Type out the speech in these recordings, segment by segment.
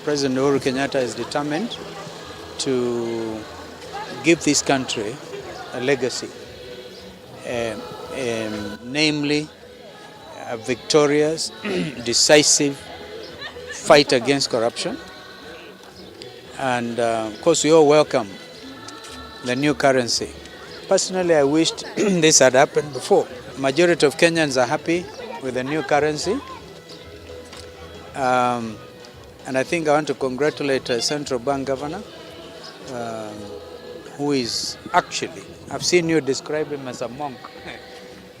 President Uhuru Kenyatta is determined to give this country a legacy, namely a victorious, decisive fight against corruption. And of course, we all welcome the new currency. Personally, I wished this had happened before. Majority of Kenyans are happy with the new currency. And I think I want to congratulate Central Bank Governor, who is actually, I've seen you describe him as a monk,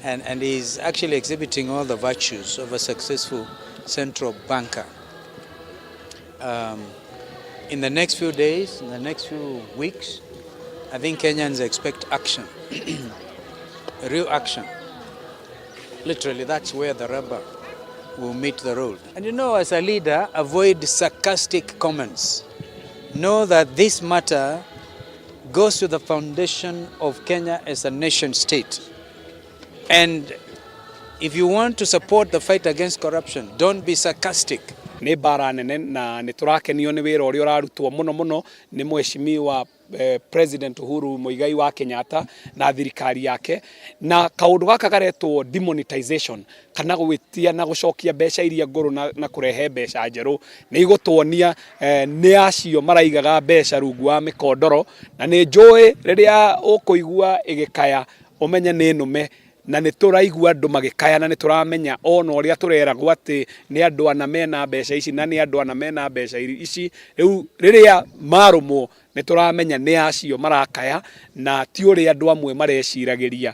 and he's actually exhibiting all the virtues of a successful central banker. In the next few days, in the next few weeks, I think Kenyans expect action, real action. Literally, that's where the rubber will meet the road. And as a leader, avoid sarcastic comments. Know that this matter goes to the foundation of Kenya as a nation state. And if you want to support the fight against corruption, don't be sarcastic. Nĩ mbara nene na nĩ tũrakenio nĩ wĩra ũrĩa ũrarutwo mũno mũno nĩ mheshimiwa President Uhuru Muigai wa Kenyatta na thirikari yake. Na kaũndũ gaka garetwo demonetization, kana gwĩtia na gũcokia mbeca iria ngũrũ na kũrehe mbeca njerũ, nĩ igũtuonia nĩ acio maraigaga mbeca rungu wa mĩkondoro. Na nĩ njũĩ rĩrĩa ũkũigua ĩgĩkaya, ũmenye nĩ nũme. Na nĩ tũraigua andũ magĩkaya na nĩ tũramenya ona ũrĩa tũreragwo atĩ nĩ andũ ana mena mbeca ici na nĩ andũ ana mena mbeca ici. Rĩu rĩrĩa marũmwo, nĩ tũramenya nĩ acio marakaya na ti ũrĩa andũ amwe mareciragĩria.